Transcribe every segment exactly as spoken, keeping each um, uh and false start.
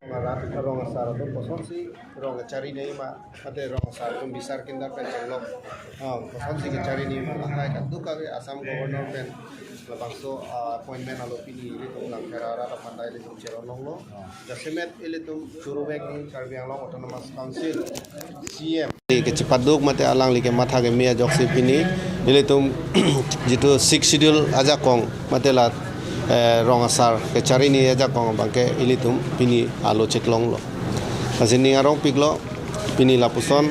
Rat rong asar atum kosonsi rong kachari nangji ma, mate rong asar atum bisar kindar pen chenglok, ah, kosonsi kachari nangji ma, lahai kadokave Assam Governor pen labangso, ah, appointment alo pini ilitum Langpher arat aphan ta ilitum cheron longlo. Jasemet ilitum churuvek nangji Karbi Anglong Autonomous Council C M kechepaduk mate alangli kematha keme ajoksi pini ilitum jitu Sixth Schedule ajakong mate la, eh, rong asar kachari nangji ajakong abangke ilitum pini alo cheklonglo. Lasi ning arongpiklo, pini lapuson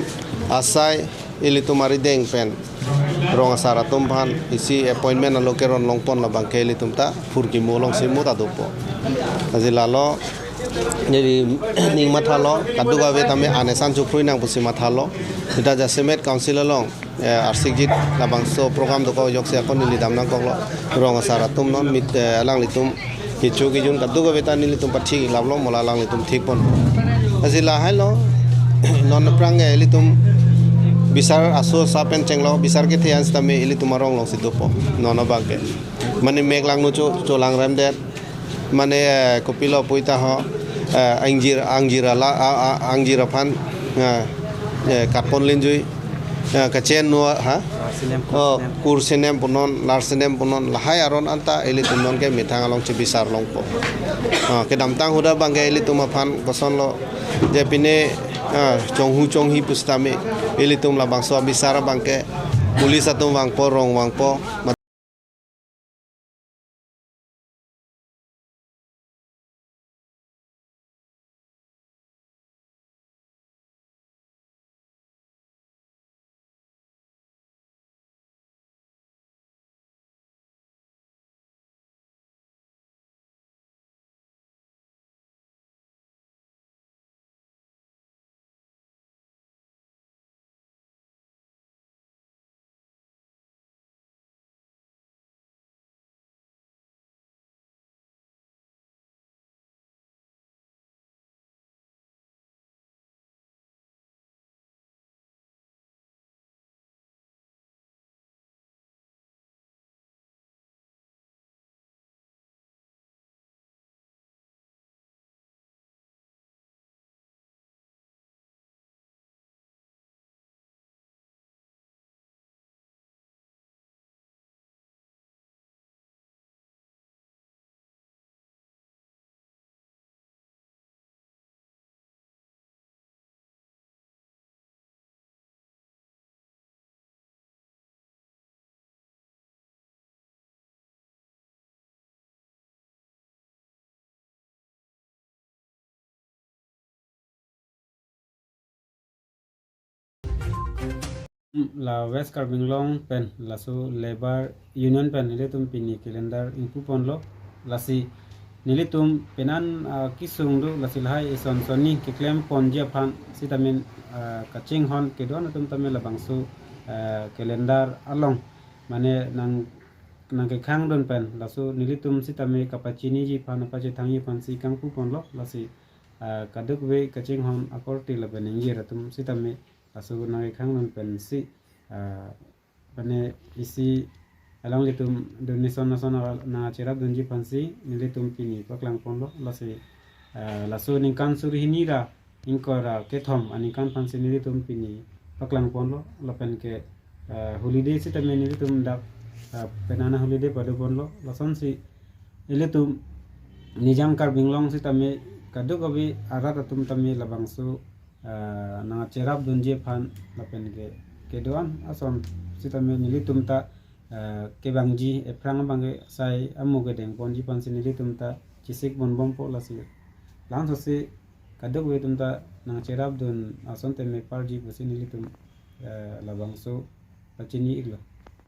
asai ilitum arideng pen rong asar atum aphan isi appointment alo keron longpon abangke ilitum ta phurkimo alongsi mo ta dopo. Lasi lalo neli ning mathalo, kadokave tame anesan chuphrui nang pusi mathalo. Sita jasemet council along, eh, arsikjit labangso program dokok ajoksi akon neli dam nangkoklo. Rong asar atum non mit, eh, alanglitum kecho kejun kadokave ta nelitum pathik laplo, mo la alanglitum thik pon. Lasi lahailo, non aphrang ke ilitum bisar aso sa pen chenglok, bisar kethe an sitame ilitum arong alongsi dopo non abangke. Mane mek langno cho, cholang remdet. Mane, eh, kopilo puita ho, eh, angjir, angjir ala, a, a, angjir aphan, eh, eh, katpon linjui, eh, kachenno, ha? Sinem, oh, sinem. Kur sinem punon, lar sinem punon, lahai aron anta ilitum non ke methang along chebisar longpo. Ah, kedamtang ahut abangke ilitum aphan kosonlo, je pine, ah, chonghu chonghi pusitame ilitum labangso abisar abangke police atum vangpo, rong vangpo. La West Karbi Anglong pen laso Labour Union pen ilitum pini calendar ingpuponlo, lasi nelitum penan, ah, kesung do, lasi lahai ison sonni keklem ponji aphan sitame, ah, kachinghon kedo-an atum tame labangso, ah, calendar along mane nang, nangkekhangdun pen laso nelitum sitame kapachiniji aphan, pachethangji aphansi kangpuponlo, lasi, ah, kadokave kachinghon akorte lapen ingjir atum sitame laso nangkekhangdun pensi, ah, mane isi alanglitum donation ason nangcherapdunji aphansi nelitum pini paklangponlo, lasi, ah, laso ningkan suri hini ra ingkoi ra kethom aningkan aphansi nelitum pini paklangponlo, lapen ke, ah, holiday sitame nelitum dak, ah, penana holiday padoponlo, lasonsi ilitum Nijang Karbi Anglong sitame kadokave arat atum tame labangso, ah, nangcherapdunji aphan lapen ke kedo-an ason sitame nelitum ta, ah, kevangji ephrang abangke sai amo kedengponji aphansi nelitum ta chesik ponbompo, lasi langsose kadokave atum ta nangcherapdun ason tame parji pusi nelitum, ah, labangso pachini-iklo.